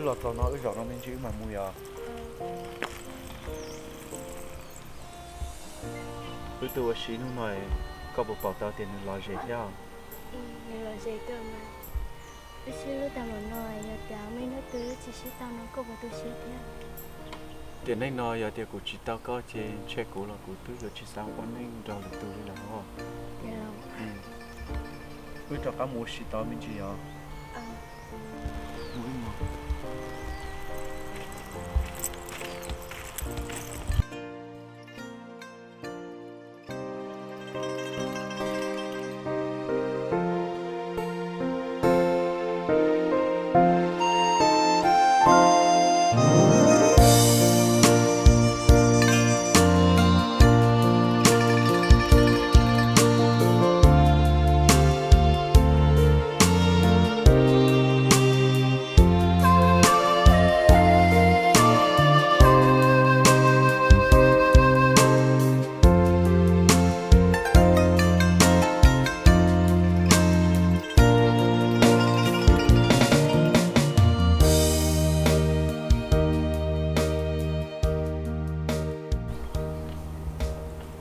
Los txog no wb zaum no me ntsis wb mam mus yom. Wb twb ua si hnub no, koj puas pom tau tias nws lom zem thiab? Nws lom zem kawg mas. Wb sib hlub tag npaum no, yog tias muaj ib hnub twg wb tsis sib tau no koj puas tu siab thiab? Tiam neej no yog tias kuv tsis tau koj ces ntshe kuv los kuv twb yuav tsis xav ua neej nrog lwm tus li lawm os. Wb rov qab mus ua si tod me ntsis os.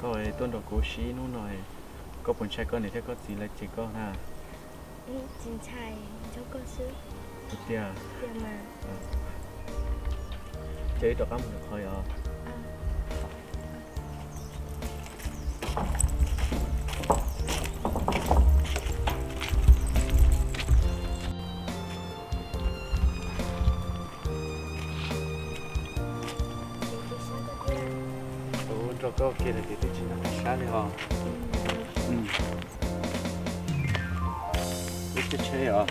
Koj tuaj nrog kuv ua si ib hnub no, koj puas ntshai koj niam thiab koj txiv lawv cem koj na? Tsis ntshai, nco koj xwb. Tiag? Tiag mas. Ces wb rov qab mus lwm qhov os. Ua nrog koj ua ke lawm ces twb tsis nco qab sab li os. Wb caij tsheb os.